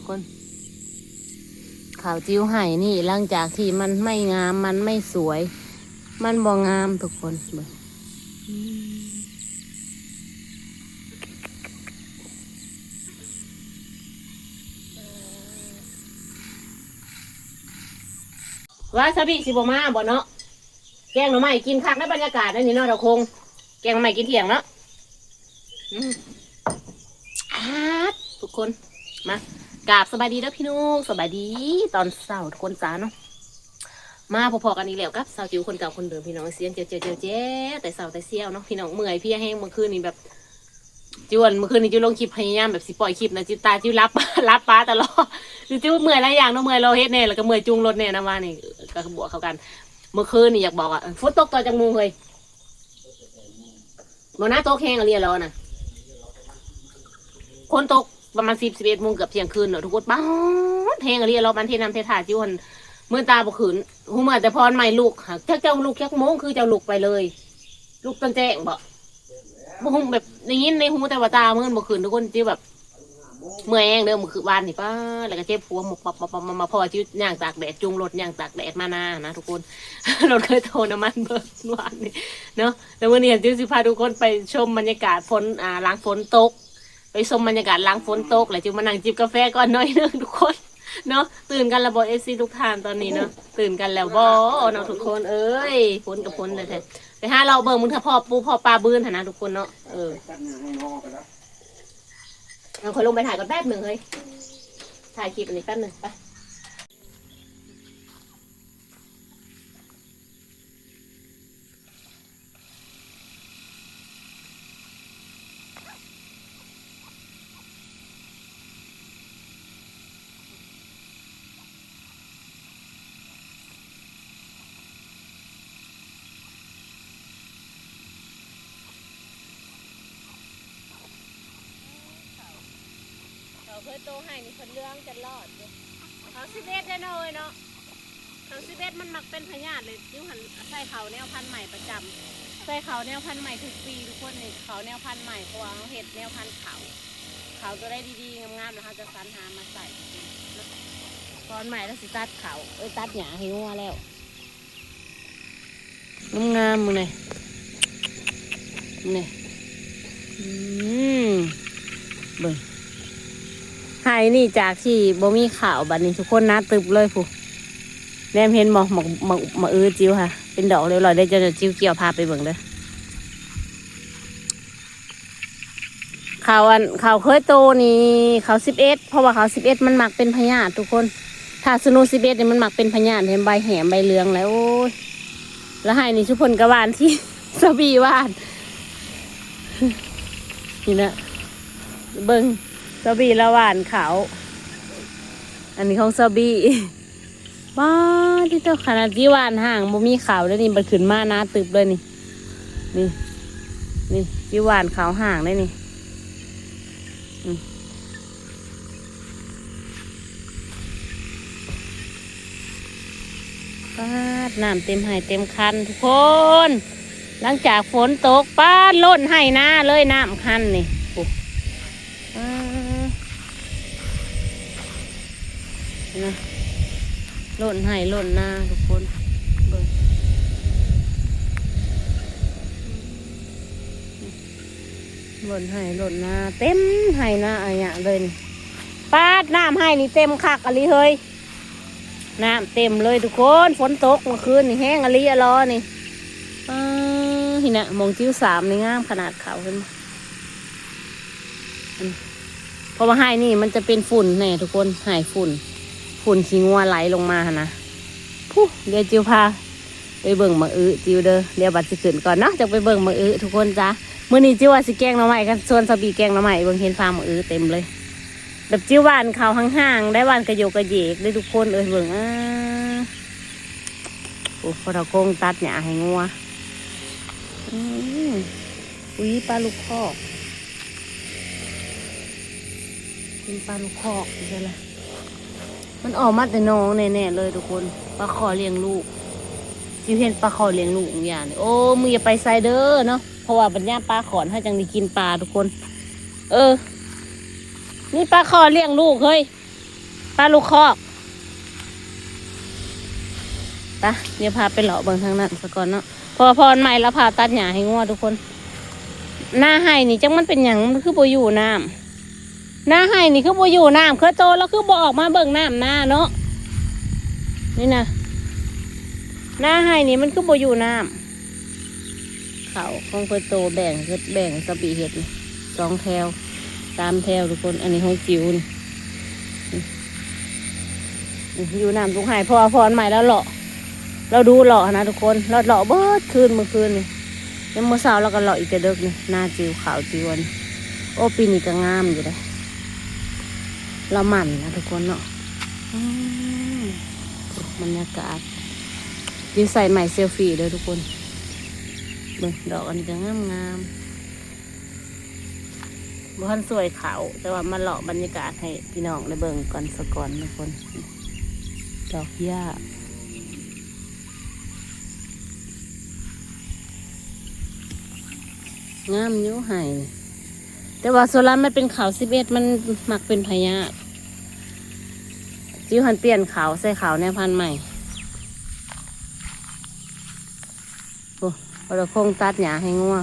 ຄົນ ເຂົ້າຈິ້ວໄຮ່ນີ້ ຫຼັງຈາກທີ່ມັນໄມ່ງາມ ມັນໄມ່ສວຍ ມັນບໍ່ງາມທຸກຄົນເບິ່ງ ວ່າຊາບິຊິບໍ່ມາບໍ່ເນາະ? ແກງໜໍ່ໄມ້ກິນຄັກໃນບັນຍາກາດແນວນີ້ເນາະ ເຖົ້າຄົງ ແກງໜໍ່ໄມ້ກິນທ່ຽງເນາະ. ອາດ ທຸກຄົນ ມາ ກາບສະບາຍດີເດີພີ່ນ້ອງ ສະບາຍດີຕອນເຊົ້າທຸກຄົນຈ້າເນາະ. ມາພໍ້ໆກັນອີກແລ້ວກັບສາວຈິ້ວຄົນເກົ່າຄົນເດີມພີ່ນ້ອງ ສຽງແຈ້ວໆແຈ້ວໆແຕ່ເຊົ້າແຕ່ຊຽວເນາະພີ່ນ້ອງ. ເມື່ອຍເພຍແຮງ ເມື່ອຄືນນີ້ແບບ ຈິ້ວ ອັນ ເມື່ອຄືນນີ້ຈິ້ວລົງຄລິບ ພະຍາຍາມແບບຊິປ່ອຍຄລິບນະ ຈິ້ວຕາຈິ້ວຫຼັບ ຫຼັບປາຕະຫຼອດ. ຈິ້ວເມື່ອຍຫຼາຍຢ່າງເນາະ ເມື່ອຍລໍເຮັດແດ່ ແລ້ວກໍເມື່ອຍຈູງລົດແດ່ນຳວ່ານີ້ ກໍບວກເຂົ້າກັນ. ເມື່ອຄືນນີ້ຢາກບອກວ່າ ເອີ ຝົນຕົກຕອນຈັກໂມງເຮີ້ຍ? ບໍ່ນະ ຕົກແຮງອີ່ຫຼີລະນະ ຝົນຕົກປະມານສິບ ສິບເອັດໂມງ ເກືອບທ່ຽງຄືນເນາະທຸກຄົນ. ປາດ ແຮງອີ່ຫຼີລະ ມັນເທນ້ຳເທທ່າ ຈິ້ວຫັ້ນມືນຕາບໍ່ຂຶ້ນ. ຮູ້ເມື່ອແຕ່ພອນໃໝ່ລຸກ ຫາກຈັກເຈົ້າລຸກຈັກໂມງ ຄືເຈົ້າລຸກໄປເລີຍ ລຸກຕອນແຈ້ງບໍ? ບໍ່ຮູ້ ແບບໄດ້ຍິນໃນຫູ ແຕ່ວ່າຕາມັນບໍ່ຂຶ້ນທຸກຄົນ. ຈິ້ວແບບ ເມື່ອຍແຮງເດີ ມື້ຄືວານນີ້ ປາດ ແລ້ວກໍເຈັບຫົວໝົກປັບໆໆໆ ເພາະວ່າຈິ້ວຍ່າງຕາກແດດ ຈູງລົດຍ່າງຕາກແດດມານານະທຸກຄົນ. ລົດເຄີຍໂຕນ້ຳມັນເບີດວານນີ້ເນາະ. ແລ້ວມື້ນີ້ຈິ້ວຊິພາທຸກຄົນໄປຊົມບັນຍາກາດຝົນ ອ່າ ຫຼັງຝົນຕົກ ໄປຊົມບັນຍາກາດຫຼັງຝົນຕົກ ແລ້ວຈິ້ວມານັ່ງຈິບກາແຟກ່ອນໜ້ອຍໜຶ່ງທຸກຄົນເນາະ. ຕື່ນກັນແລ້ວບໍ່ ເອັຟຊີ ທຸກທ່ານ ຕອນນີ້ເນາະ? ຕື່ນກັນແລ້ວບໍ່ເນາະທຸກຄົນເອີຍ? ຝົນກໍຝົນແທ້ໆ. ໄປຫາເລາະເບິ່ງ ເບິ່ງຖ້າພໍ້ປູພໍ້ປາບືນຫັ້ນນະທຸກຄົນເນາະ. ເອີ ເອົາ ຂ້ອຍລົງໄປຖ່າຍກ່ອນແປັບໜຶ່ງເຮີ້ຍ ຖ່າຍຄລິບອັນນີ້ແປັບໜຶ່ງ ໄປ. ເຂົາເຄີຍໂຕໃຫ້ນີ້ເພິ່ນເຫຼືອງຈົນລອດຢູ່. ເຂົາສິບເອັດໄດ໋ເນາະເອີຍເນາະ. ເຂົາສິບເອັດມັນມັກເປັນພະຍາດເລີຍ. ຢູ່ຫັ້ນໃສ່ເຂົ້າແນວພັນໃໝ່ປະຈຳ ໃສ່ເຂົ້າແນວພັນໃໝ່ທຸກປີທຸກຄົນນີ້. ເຂົ້າແນວພັນໃໝ່ ເພາະວ່າເຮົາເຮັດແນວພັນເຂົ້າ ເຂົ້າຕົວໃດດີໆງາມໆ ແລ້ວເຮົາຈະສັນຫາມາໃສ່ເນາະ. ຕອນໃໝ່ລາວຊິຕັດເຂົ້າ ເອີຍ ຕັດຫຍ້າໃຫ້ງົວແລ້ວ. ງາມໆ ເບິ່ງແດ່ ເບິ່ງແດ່ ອືມ ເບິ່ງ ໄຮ່ນີ້ຈາກທີ່ບໍ່ມີເຂົ້າ ບັດນີ້ທຸກຄົນໜາຕຶບເລີຍພຸ້ນ. ແນມເຫັນບໍ່ ໝາກ ໝາກ ໝາກອຶຈິ້ວຫາ ເປັນດອກຮຽບຮ້ອຍເດີ. ເຈົ້າ ເຈົ້າຈິ້ວກ່ຽວພາໄປເບິ່ງເດີ. ເຂົ້າອັນ ເຂົ້າເຄີຍໂຕນີ້ ເຂົ້າສິບເອັດ ເພາະວ່າເຂົ້າສິບເອັດມັນມັກເປັນພະຍາດທຸກຄົນ. ຖ້າສະນູສິບເອັດນີ້ມັນມັກເປັນພະຍາດ ເຫັນໃບແຫ້ງໃບເຫຼືອງແລ້ວ ໂອ້ຍ. ລະໄຮ່ນີ້ຊຸເພິ່ນກະຫວ່ານທີ່ສາວບີຫວ່ານ ນີ້ນະ ເບິ່ງ ສາວບີລະຫວ່ານເຂົ້າ ອັນນີ້ຂອງສາວບີ. ປາດຕິໂຕ ຂະໜາດຈີຫວ່ານຫ້າງບໍ່ມີເຂົ້າເດ້ນີ້ ບັດຂຶ້ນມາໜາຕຶບເລີຍນີ້ ນີ້ ນີ້ຈີຫວ່ານເຂົ້າຫ້າງເດ້ນີ້ ອືມ ປາດ ນ້ຳເຕັມໄຮ່ເຕັມຄັນທຸກຄົນ. ຫຼັງຈາກຝົນຕົກ ປາດ ລົ້ນໄຮ່ນາເລີຍ ນ້ຳຄັນນີ້ ໂອ້ ອາ ເຫັນນະ ລົ້ນໄຮ່ລົ້ນນາທຸກຄົນ ເບິ່ງ ລົ້ນໄຮ່ລົ້ນນາ ເຕັມໄຮ່ນາອາຍະເລີຍນີ້. ປາດ ນ້ຳໄຮ່ນີ້ເຕັມຄັກອີ່ຫຼີເຮີ້ຍ. ນ້ຳເຕັມເລີຍທຸກຄົນ ຝົນຕົກເມື່ອຄືນນີ້ແຮງອີ່ຫຼີອະລໍນີ້. ປາ ເຫັນນະ ໝ່ອງຈິ້ວສາມນີ້ງາມຂະໜາດ ເຂົ້າເຫັນບໍ່ ອັນ ເພາະວ່າໄຮ່ນີ້ມັນຈະເປັນຝຸ່ນແນ່ທຸກຄົນ ໄຮ່ຝຸ່ນ ຝຸ່ນຂີ້ງົວໄຫຼລົງມາຫັ້ນນະ. ພຸ້ ດຽວຈິ້ວພາໄປເບິ່ງໝາກອຶຈິ້ວເດີ ດຽວບັດຊິຂຶ້ນກ່ອນເນາະ ຈັ່ງໄປເບິ່ງໝາກອຶທຸກຄົນຈ້າ. ມື້ນີ້ຈິ້ວວ່າຊິແກງໜໍ່ໄມ້ ກັນຊວນສາວບີແກງໜໍ່ໄມ້ ເບິ່ງເຫັນຟາໝາກອຶເຕັມເລີຍ. ແບບຈິ້ວຫວ່ານເຂົ້າຫ້າງໆ ໄດ້ຫວ່ານກະໂຢກກະເຢກເດ້ທຸກຄົນເອີຍ ເບິ່ງ ອາ ໂອ້ ພໍ່ເຖົ້າຄົງຕັດຫຍ້າໃຫ້ງົວ ອືມ ອຸຍ ປາລູກຄອກ ເປັນປາລູກຄອກຢູ່ໃສລະ ມັນອອກມາແຕ່ໜອງແນ່ໆເລີຍທຸກຄົນ ປາຂໍລ້ຽງລູກ ຈິ້ວເຫັນປາຂໍລ້ຽງລູກຢ່າງນີ້ ໂອ້ ມຶງຢ່າໄປໃສເດີເນາະ ເພາະວ່າບັດຍາມປາຂອນເຮົາຈັ່ງໄດ້ກິນປາທຸກຄົນ ເອີ ນີ້ປາຂໍລ້ຽງລູກເຮີ້ຍ ປາລູກຄອກ ໄປ ດຽວພາໄປເລາະເບິ່ງທາງນັ້ນສາກ່ອນເນາະ ເພາະວ່າພອນໃໝ່ລາວພາຕັດຫຍ້າໃຫ້ງົວທຸກຄົນ. ນາໄຮ່ນີ້ຈັກມັນເປັນຫຍັງ ມັນຄືບໍ່ຢູ່ນ້ຳ ນາໄຮ່ນີ້ຄືບໍ່ຢູ່ນ້ຳ ເຄືອໂຕລາວຄືບໍ່ອອກມາເບິ່ງນ້ຳນາເນາະ. ນີ້ນະ ນາໄຮ່ນີ້ມັນຄືບໍ່ຢູ່ນ້ຳ. ເຂົ້າຂອງເພິ່ນໂຕແບ່ງ ເຮັດແບ່ງ ສະບີເຮັດນີ້ ສອງແຖວ ສາມແຖວທຸກຄົນ. ອັນນີ້ຂອງຈິວນີ້ ນີ້ ຢູ່ນ້ຳທຸກໄຮ່ ເພາະວ່າພອນໃໝ່ລາວເລາະ ລາວດູເລາະຫັ້ນນະທຸກຄົນ ລາວເລາະເບິດຄືນມື້ຄືນນີ້ ຍາມມື້ເຊົ້າລາວກໍເລາະອີກແຕ່ເດິກນີ້. ນາຈິວ ເຂົ້າຈິວອັນນີ້ ໂອ້ ປີນີ້ກໍງາມຢູ່ເດ້ ລາວໝັ່ນນະທຸກຄົນເນາະ. ອືມ ບັນຍາກາດ ຈິວໃສ່ໄມ້ເຊລຟີເດີທຸກຄົນ. ເບິ່ງ ດອກອັນນີ້ກໍງາມໆ ບໍ່ທັນສວຍເຂົ້າ ແຕ່ວ່າມາເລາະບັນຍາກາດໃຫ້ພີ່ນ້ອງໄດ້ເບິ່ງກ່ອນສາກ່ອນທຸກຄົນ. ດອກຫຍ້າ ງາມຢູ່ໄຮ່ ແຕ່ວ່າສ່ວນຫຼາຍມັນເປັນເຂົ້າສິບເອັດ ມັນມັກເປັນພະຍາດ. ຈິວຫັ້ນປ່ຽນເຂົ້າ ໃສ່ເຂົ້າແນວພັນໃໝ່. ໂອ້ ບໍ່ໄດ້ຄົງຕັດຫຍ້າໃຫ້ງົວ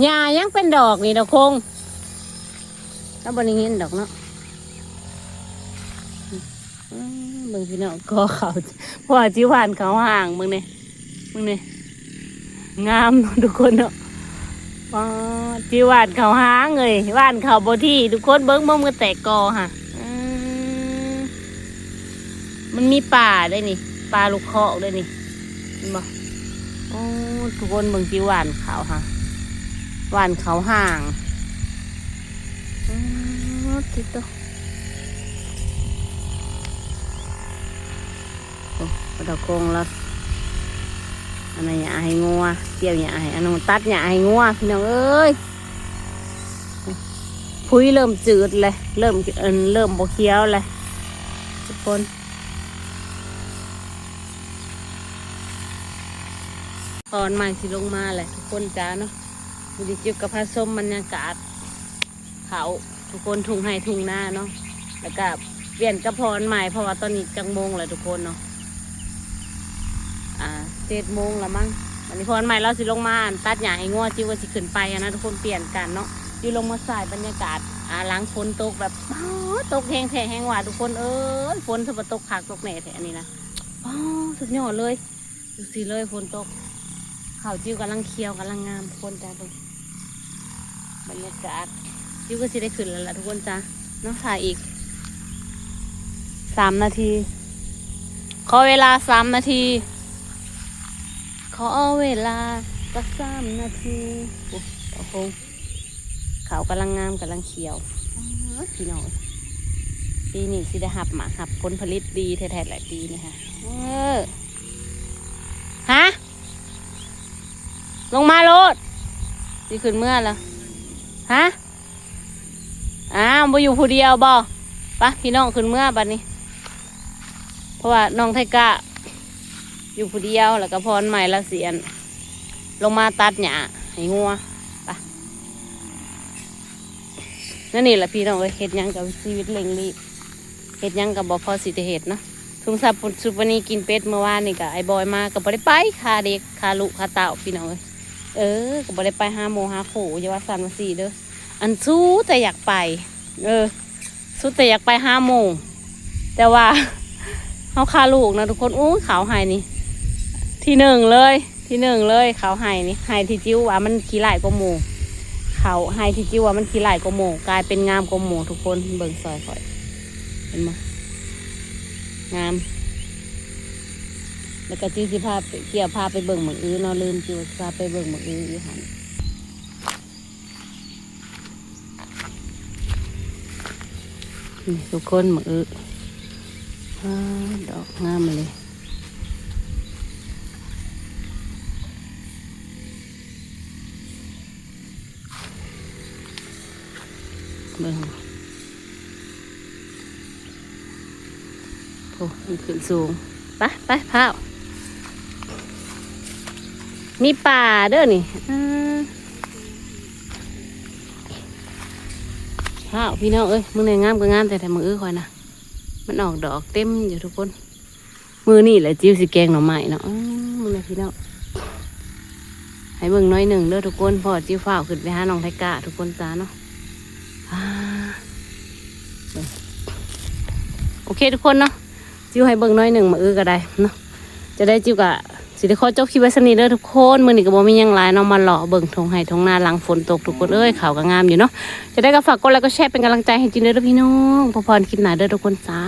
ຫຍ້າຍັງເປັນດອກນີ້ດອກຄົງ ລາວບໍ່ໄດ້ຍິນດອກເນາະ. ອືມ ເບິ່ງພີ່ນ້ອງ ກໍເຂົ້າ ເພາະວ່າຈິວຫວ່ານເຂົ້າຫ້າງ ເບິ່ງນີ້ ເບິ່ງນີ້ ງາມເນາະທຸກຄົນເນາະ. ປາດ ຈິວຫວ່ານເຂົ້າຫ້າງເອີຍ ຫວ່ານເຂົ້າບໍ່ຖີ່ທຸກຄົນ ເບິ່ງ ເບິ່ງ ເບິ່ງແຕ່ກໍຫັ້ນ. ອືມ ມັນມີປາເດ້ນີ້ ປາລູກຄອກເດ້ນີ້ ເຫັນບໍ່? ໂອ້ ທຸກຄົນເບິ່ງ ຈິວຫວ່ານເຂົ້າຫາ ຫວ່ານເຂົ້າຫ້າງ. ປາດ ຕິໂຕ ໂອ້ ປາດ ເອົາໂກງລະ ອັນນັ້ນຫຍ້າໃຫ້ງົວ ກ່ຽວຫຍ້າໃຫ້ ອັນນັ້ນຕັດຫຍ້າໃຫ້ງົວ ພີ່ນ້ອງເອີຍ. ພຸ້ຍ ເລີ່ມຈືດແລ້ວ ເລີ່ມ ເອີ ເລີ່ມບໍ່ຂຽວແລ້ວທຸກຄົນ. ພອນໃໝ່ຊິລົງມາແຫຼະທຸກຄົນຈ້າເນາະ. ມື້ນີ້ຈິວກໍພາຊົມບັນຍາກາດເຂົ້າທຸກຄົນ ທົ່ງໄຮ່ທົ່ງນາເນາະ ແລ້ວກໍປ່ຽນກັບພອນໃໝ່ ເພາະວ່າຕອນນີ້ຈັກໂມງແລ້ວທຸກຄົນເນາະ. ອ່າ ເຈັດໂມງລະມັງ. ບັດນີ້ພອນໃໝ່ລາວຊິລົງມາ ອັນ ຕັດຫຍ້າໃຫ້ງົວ ຈິວກໍຊິຂຶ້ນໄປຫັ້ນນະທຸກຄົນ ປ່ຽນກັນເນາະ. ຈິວລົງມາສາຍບັນຍາກາດ ອ່າ ຫຼັງຝົນຕົກແບບ ປາດ ຕົກແຮງແທ້ແຮງວ່າທຸກຄົນເອີຍ. ຝົນຊິບໍ່ຕົກຄັກຕົກແນ່ແທ້ອັນນີ້ນະ ປາດ ສຸດຍອດເລີຍ. ຈັ່ງຊີ້ເລີຍ ຝົນຕົກ ເຂົ້າຈິວກຳລັງຂຽວ ກຳລັງງາມ ທຸກຄົນຈ້າ. ເບິ່ງບັນຍາກາດ ຈິວກໍຊິໄດ້ຂຶ້ນແລ້ວລະທຸກຄົນຈ້າເນາະ. ຖ້າອີກສາມນາທີ ຂໍເວລາສາມນາທີ ຂໍເວລາຈັກສາມນາທີ. ໂອ້ ເຂົາໂຄງ ເຂົາກຳລັງງາມ ກຳລັງຂຽວ ປາດ ພີ່ນ້ອງ ປີນີ້ຊິໄດ້ຮັບໝາກຮັບຜົນຜະລິດດີແທ້ໆແຫຼະປີນີ້ຫະ. ເອີ ຮະ ລົງມາໂລດ ຊິຂຶ້ນເມືອລະ ຮະ. ອ້າວ ບໍ່ຢູ່ຜູ້ດຽວບໍ່? ປະ ພີ່ນ້ອງຂຶ້ນເມືອບັດນີ້ ເພາະວ່ານ້ອງໄທກະຢູ່ຜູ້ດຽວ ແລ້ວກໍພອນໃໝ່ລາວຊິອັນ ລົງມາຕັດຫຍ້າໃຫ້ງົວ. ປະ ແນວນີ້ລະພີ່ນ້ອງເອີຍ ເຮັດຫຍັງກໍຊີວິດເລັ່ງລີບ ເຮັດຫຍັງກໍບໍ່ພໍຊິໄດ້ເຮັດເນາະ. ທຸງສັບ ສຸປະນີກິນເປັດ ເມື່ອວານນີ້ກໍໄອ້ບອຍມາກໍບໍ່ໄດ້ໄປ ຄາເດັກ ຄາລູກ ຄາເຕົ້າ ພີ່ນ້ອງເອີຍ. ເອີ ກໍບໍ່ໄດ້ໄປຫາໝູ່ຫາຄູ່ ຢ່າວ່າຊັ້ນວ່າຊີ້ເດີ ອັນ ສຸດແຕ່ຢາກໄປ ເອີ ສຸດແຕ່ຢາກໄປຫາໝູ່ ແຕ່ວ່າເຮົາຄາລູກນະທຸກຄົນ. ໂອ້ຍ ເຂົ້າໄຮ່ນີ້ທີໜຶ່ງເລີຍ ທີໜຶ່ງເລີຍ ເຂົ້າໄຮ່ນີ້ ໄຮ່ທີ່ຈິວວ່າມັນຂີ້ລ້າຍກວ່າໝູ່ ເຂົ້າໄຮ່ທີ່ຈິວວ່າມັນຂີ້ລ້າຍກວ່າໝູ່ ກາຍເປັນງາມກວ່າໝູ່ທຸກຄົນ. ເບິ່ງຊ່ອຍຂ້ອຍ ເຫັນບໍ່ ງາມ. ແລ້ວກໍຈິວຊິພາໄປ ກ່ຽວພາໄປເບິ່ງໝາກອຶເນາະ ລືມ ຈິວຊິພາໄປເບິ່ງໝາກອຶຢູ່ຫັ້ນ. ນີ້ທຸກຄົນ ໝາກອຶ ອ້າ ດອກງາມອີ່ຫຼີ. ເບິ່ງ ໂອ້ ມັນຂຶ້ນສູງ ໄປ ໄປ ພ້າວ ມີປ່າເດີນີ້ ອືມ. พร้าวพี่น้องเอ้ย มื้อนี้งามก็งามแต่ แต่มื้ออื้อข่อยนะ มันออกดอกเต็มอยู่ทุกคน มื้อนี้แหละจิ๋วสิแกงหน่อไม้เนาะ อื้อ มื้อนี้พี่น้อง ให้เบิ่งหน่อยหนึ่งเด้อทุกคน เพราะว่าจิ๋วฟ้าวขึ้นไปหาน้องไทก้าทุกคนจ้าเนาะ อ่า โอเคทุกคนเนาะ จิ๋วให้เบิ่งหน่อยหนึ่ง มื้ออื้อก็ได้เนาะ จะได้จิ๋วก็สิได้ขอจบคลิปไว้ส่ำนี้เด้อทุกคน มื้อนี้ก็บ่มีหยังหลายเนาะ มาเลาะเบิ่งท่งไฮ่ท่งนาหลังฝนตกทุกคนเอ้ย ข้าวก็งามอยู่เนาะ จะได้ก็ฝากกดไลค์กดแชร์เป็นกำลังใจให้จิ๋วเด้อพี่น้อง พบกันคลิปหน้าเด้อทุกคนจ้า